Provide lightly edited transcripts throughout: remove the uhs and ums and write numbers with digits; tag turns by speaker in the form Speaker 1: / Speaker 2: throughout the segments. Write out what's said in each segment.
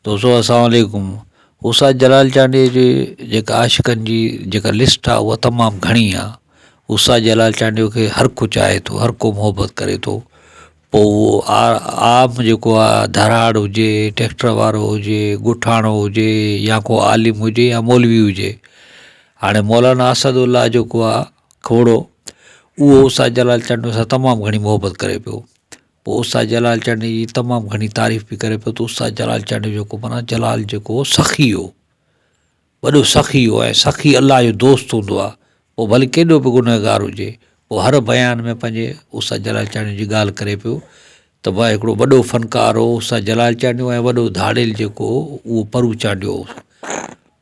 Speaker 1: دوستو اسلام عليڪم استاد جلال چانڊيي جي جيڪا عاشقن جي جيڪا لسٽ آ اها تمام گهڻي آ استاد جلال چانڊيو کي هر ڪو چاهي ٿو هر ڪو محبت ڪري ٿو پوء اهو عام جيڪو آ ڌراڙ هجي ٽريڪٽر وارو هجي ڳوٺاڻو هجي يا ڪو عالم هجي يا مولوي هجي هاڻي مولانا اسد الله جيڪو آ کوڙو اهو استاد جلال چانڊيو سان تمام گهڻي محبت ڪري پيو پوء استاد جلال چانڊيي جي تمام گهڻي تعريف به ڪري پيو ته استاد جلال چانڊيو جيڪو معنيٰ جلال جيڪو هو سخي هو وڏو سخي هو ۽ سخي الله جو دوست هوندو آهي پوء ڀلي ڪيڏو به گنهگار هجي پوء هر بيان ۾ پنهنجي استاد جلال چانڊيو جي ڳالهه ڪري پيو ته ڀاء هڪڙو وڏو فنڪار هو استاد جلال چانڊيو ۽ وڏو ڌاڙيل جيڪو هو اهو پرو چانڊيو هو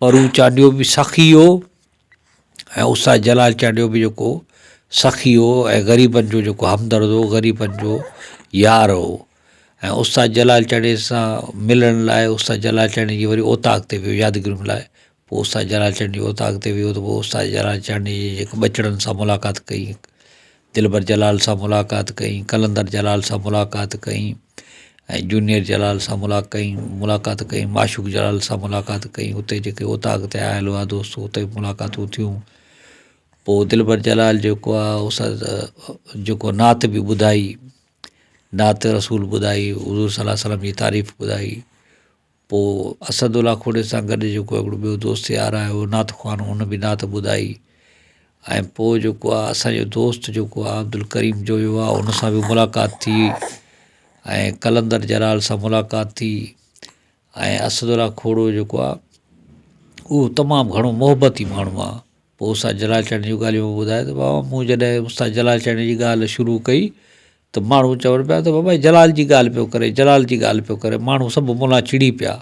Speaker 1: پرو چانڊيو به سخي هو ۽ استاد جلال چانڊيو به جيڪو سخي هو ۽ غريبن جو جيڪو همدرد هو غريبن جو يار هو ۽ استاد جلال چانڊيي سان ملڻ لاء استاد جلال چانڊيي جي وري اوطاق تي ويو يادگيرين لاء پوء استاد جلال چانڊيي جي اوطاق تي ويو ته پوء استاد جلال چانڊيي جي جيڪي ٻچڙن سان ملاقات ڪئي دلبر جلال سان ملاقات ڪئي، قلندر جلال سان ملاقات ڪئي ۽ جونيئر جلال سان ملاقات ڪئي، معشوق جلال سان ملاقات ڪئي، اتي جيڪي اوطاق تي آيل هئا دوست اتي به ملاقاتون ٿيون. پوء دلبر جلال جيڪو آهي جيڪو نعت به ٻڌائي، نعت رسول ٻڌائي، حضور صلي الله عليه وسلم جي تعريف ٻڌائي. پوء اسد الله کوڙي سان گڏ جيڪو هڪڙو ٻيو دوست يار آيو هو نعت خوان هن به نعت ٻڌائي ۽ پوء جيڪو آهي اسانجو دوست جيڪو آهي عبدالڪريم جويو آهي ان سان به ملاقات ٿي ۽ قلندر جلال سان ملاقات ٿي ۽ اسد الله کوڙو جيڪو آهي اهو تمام گهڻو محبتي ماڻهو آهي پوء استاد جلال چانڊيي جون ڳالهيون ٻڌائي ته بابا مون جڏهن استاد جلال چانڊيي جي ڳالهه شروع ڪئي ته ماڻهو چون پيا ته بابا هي جلال جي ڳالهه پيو ڪري، جلال جي ڳالهه پيو ڪري، ماڻهو سڀ مون لاء چڙي پيا.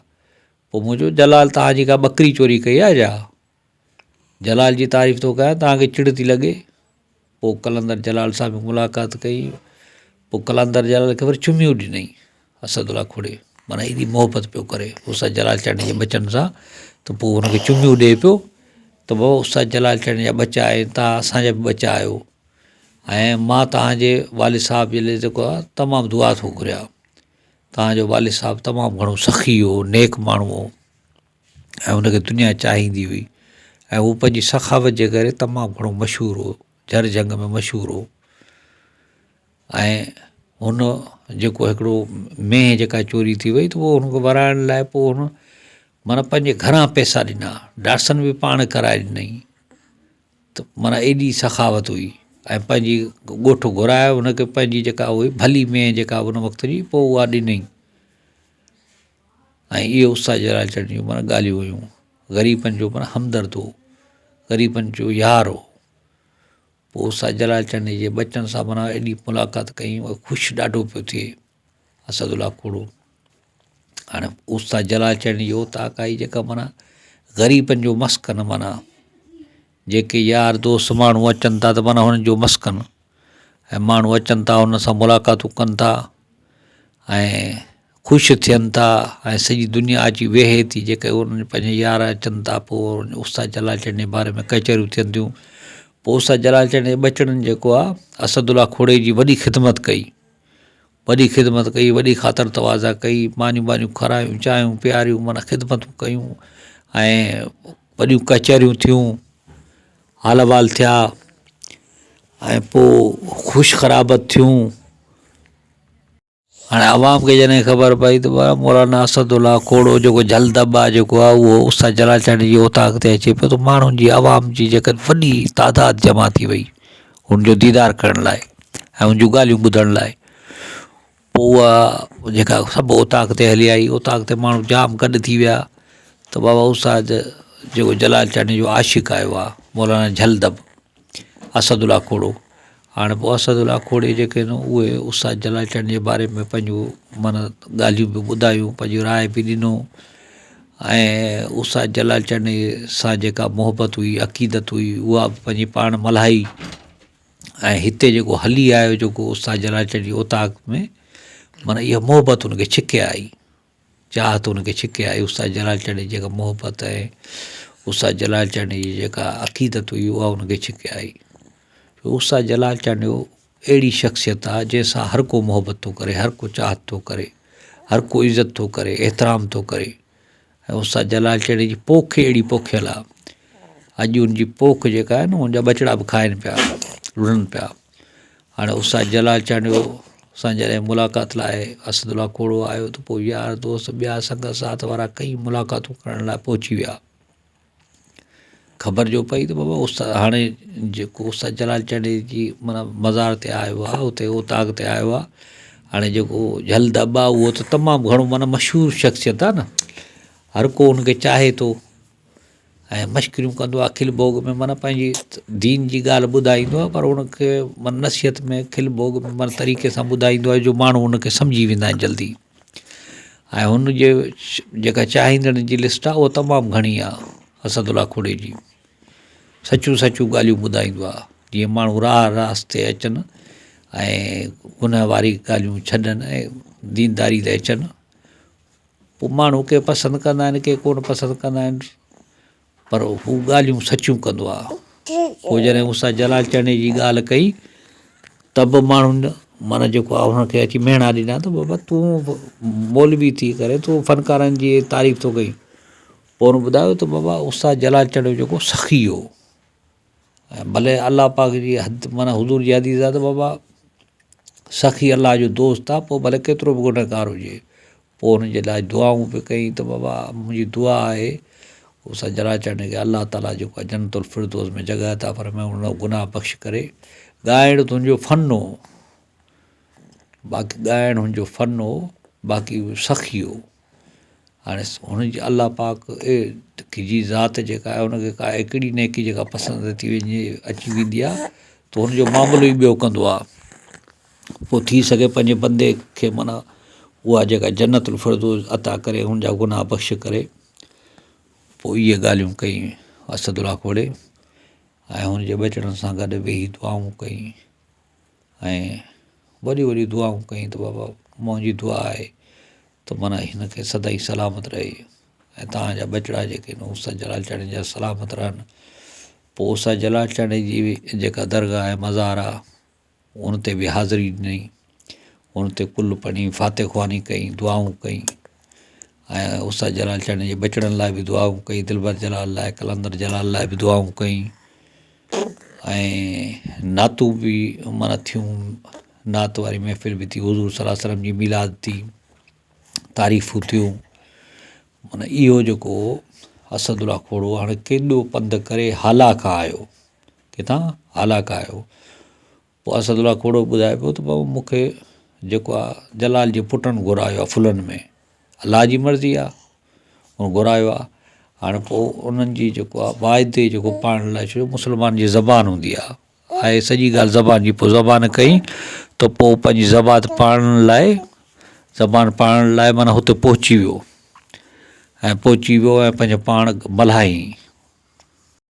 Speaker 1: پوء مون چيو جلال توهان جي ڪا ٻڪري چوري ڪئي آهي ڇا؟ جلال جي تعريف ٿو ڪيان توهان کي چڙ ٿي لڳي. پوء قلندر جلال سان به ملاقات ڪئي. پوء قلندر جلال کي وري چميون ڏنائين اسد الله کوڙي معنيٰ ايڏي محبت پيو ڪري استاد جلال چانڊيي جي ٻچن سان ته پوء هن کي چميون ڏئي پيو ته بابا استاد جلال چانڊيي جا ٻچا آهن توهان اسان جا به ٻچا آهيو. ۽ مان توهان جي والد صاحب جي لاء جيڪو آهي تمام دعا ٿو گهريان توهان جو والد صاحب تمام گهڻو سخي هو نيڪ ماڻهو هو ۽ هن کي دنيا چاهيندي هئي ۽ هو پنهنجي سخاوت جي ڪري تمام گهڻو مشهور هو جهر جهنگ ۾ مشهور هو ۽ هن جيڪو هڪڙو مينهن جيڪا چوري ٿي وئي ته پوء هن کي ورائڻ لاء پوء هن معنيٰ پنهنجي گهران پئسا ڏنا ڊاٽسن به پاڻ ڪرائي ڏنائين ته معنيٰ ايڏي سخاوت هئي ۽ پنهنجي ڳوٺ گهرائي هن کي پنهنجي جيڪا هئي ڀلي مينهن جيڪا ان وقت جي پوء اها ڏنائين ۽ اهي استاد جلال چنڊ جون معنيٰ ڳالهيون هيون غريبن جو معنيٰ همدرد هو غريبن جو يار هو پوء استاد جلال چنڊ جي ٻچن سان معنيٰ ايڏي ملاقات ڪئي خوش ڏاڍو پيو ٿئي اسد الله کوڙو هاڻي استاد جلال چنڊ جي اوطاق آئي جيڪا معنيٰ غريبن جو مسڪن معنيٰ جيڪي يار دوست ماڻهو اچن ٿا ته معنيٰ هنن جو مسڪن ۽ ماڻهو اچن ٿا هن سان ملاقاتون ڪن ٿا ۽ خوش ٿين ٿا ۽ سڄي دنيا اچي ويهي ٿي جيڪي انهن پنهنجا يار اچن ٿا پوء استاد جلال چنڊ جي باري ۾ ڪچهريون ٿين ٿيون پوء استاد جلال چنڊ جي ٻچڙن جيڪو آهي اسد الله کوڙي جي وڏي خدمت ڪئي وڏي خدمت ڪئي، وڏي خاطر تواضع ڪئي، مانيون ٻانيون کارايون، چانهيون پياريون معنيٰ خدمتون ڪيون ۽ وڏيون ڪچهريون ٿيون، حال احوال ٿيا ۽ پوء خوش خرابت ٿيون. هاڻي عوام کي جڏهن خبر پئي ته بابا مولانا اسد الله کوڙو جيڪو جهل دٻا جيڪو آهي اهو استاد جلال چانڊيي جي اوطاق تي اچي پيو ته ماڻهن جي عوام جي جيڪا وڏي تعداد جمع ٿي وئي. هن جو ديدار ڪرڻ لاء ۽ هن جون ڳالهيون ٻڌڻ لاء پوء اها جيڪا سڀ اوطاق تي هلي آئي اوطاق تي ماڻهو جام گڏ ٿي ويا ته بابا استاد جيڪو جلال چانڊيي جو عاشق آيو آهي مولانا جهل دب اسد الله کوڙو هاڻي پوء اسد الله کوڙي جيڪي آهن اهي استاد جلال چانڊيي جي باري ۾ پنهنجون معنيٰ ڳالهيون به ٻڌايون پنهنجي راء به ڏنو ۽ استاد جلال چانڊيي سان جيڪا محبت هئي عقيدت هئي اها به پنهنجي پاڻ ملهائي ۽ هتي جيڪو هلي آيو جيڪو استاد جلال چانڊيي جي اوطاق ۾ معنيٰ اها محبت ان کي ڇڪي آئي چاهت ان کي ڇڪي آئي استاد جلال چانڊيي جي جيڪا محبت ۽ استاد جلال چانڊيي جي جيڪا عقيدت هئي اها ان کي ڇڪي آئي استاد جلال چانڊيو اهڙي شخصيت آ جنهن سان هر ڪو محبت ٿو ڪري هر ڪو چاهت ٿو ڪري هر ڪو عزت ٿو ڪري احترام ٿو ڪري. ۽ استاد جلال چانڊيي جي پوک ئي اهڙي پوکيل آهي اڄ ان جي پوک جيڪا آهي نه ان جا ٻچڙا به کائن پيا رڙن پيا هاڻي استاد جلال چانڊيو سان جڏهن ملاقات لاء اسد الله کوڙو آيو ته پوء يار دوست ٻيا سنگت ساٿ وارا ڪئي ملاقاتون ڪرڻ لاء پهچي ويا خبر جو پئي ته بابا استاد هاڻي جيڪو استاد جلال چانڊيي جي معنيٰ مزار تي آيو آهي اتي اوطاق تي آيو آهي هاڻي جيڪو جهل دٻ آهي اهو ته تمام گهڻو معنيٰ مشهور شخصيت آهي نه هر ڪو ان کي چاهي ٿو ۽ مشڪريون ڪندو آهي کل ڀوڳ ۾ معنيٰ پنهنجي دين جي ڳالهه ٻڌائيندو آهي پر ان کي معنيٰ نصيحت ۾ کل ڀوڳ ۾ معنيٰ طريقي سان ٻڌائيندو آهي جو ماڻهو ان کي سمجهي ويندا آهن جلدي ۽ هن جي جيڪا چاهيندڙن جي لسٽ آهي اها تمام گهڻي آهي اسد الله کوڙي جي سچيون سچيون ڳالهيون ٻڌائيندو آهي جيئن ماڻهو راهه راست تي اچن ۽ گناهه واري ڳالهيون ڇڏن ۽ دينداري تي اچن پوء ماڻهو ڪي پسند ڪندا آهن ڪي ڪونه پسند ڪندا آهن پر هو ڳالهيون سچيون ڪندو آ. پوء جڏهن استاد جلال چانڊيي جي ڳالهه ڪئي ته به ماڻهن معنيٰ جيڪو آ هن کي اچي مهڻا ڏنا ته بابا تون مولوي ٿي ڪري تون فنڪارن جي تعريف ٿو ڪرين. پوء هن ٻڌايو ته بابا استاد جلال چانڊيو جيڪو سخي هو ۽ ڀلي الله پاڪ جي حد معنيٰ حضور جي حديث آ ته بابا سخي الله جو دوست آ پوء ڀلي ڪيترو به گنهگار هجي پوء ان جي لاء دعائون به ڪيائين ته بابا منهنجي دعا آهي استاد جلال چانڊيي کي الله تعاليٰ جيڪو آهي جنت الفردوس ۾ جڳهه عطا فرمائي ان جو گناهه بخش ڪري ڳائڻ ته هن جو فن هو باقي ڳائڻ هن جو فن هو باقي هو سخي هو هاڻي هن جي الله پاڪ جي ذات جيڪا آهي ان کي ڪا هڪڙي نيڪي جيڪا پسند ٿي وڃي اچي ويندي آهي ته هن جو معاملو ئي ٻيو ڪندو آهي پوء ٿي سگهي پنهنجي بندي کي معنيٰ اها جيڪا جنت الفردوس عطا ڪري هن جا گناهه بخش ڪري پوء اهي ڳالهيون ڪئي اسد الله کوڙي ۽ هن جي ٻچڙن سان گڏ ويهي دعائون ڪئي ۽ وڏيون وڏيون دعائون ڪئي ته بابا منهنجي دعا آهي ته معنيٰ هن کي سدائين سلامت رهي ۽ توهان جا ٻچڙا جيڪي آهن استاد جلال چانڊيي جا سلامت رهن پوء استاد جلال چانڊيي جي جيڪا درگاهه آهي مزار آهي ان تي به حاضري ڏني، ان تي قل پڙهي، فاتح خواني ڪئي، دعائون ڪئي ۽ استاد جلال چانڊيي جي ٻچڙن لاء به دعائون ڪئي، دلبر جلال لاء، قلندر جلال لاء به دعائون ڪئي ۽ نعتون به معنيٰ ٿيون، نعت واري محفل به ٿي، حضور صلي الله عليه وسلم جي ميلاد ٿي، تعريفون ٿيون، معنيٰ اهو جيڪو اسد الله کوڙو هاڻي ڪيڏو پنڌ ڪري هالا کان آيو. ڪٿان هالا کان آيو. پوء اسد الله کوڙو ٻڌائي پيو ته بابا مون کي جيڪو آ جلال جي پٽن گهرايو آ ڦلن ۾ الله جي مرضي آ هن گهرايو آ هاڻي پوء انهن جي جيڪو آ واعدي جيڪو پائڻ لاء ڇو جو مسلمان جي زبان هوندي آ آهي سڄي ڳالهه زبان جي پوء زبان ڪئي ته پوء پنهنجي زبان پاڙڻ لاء زبان پاڙڻ لاء معنيٰ هتي پهچي ويو ۽ پهچي ويو ۽ پنهنجو پاڻ ملهائين.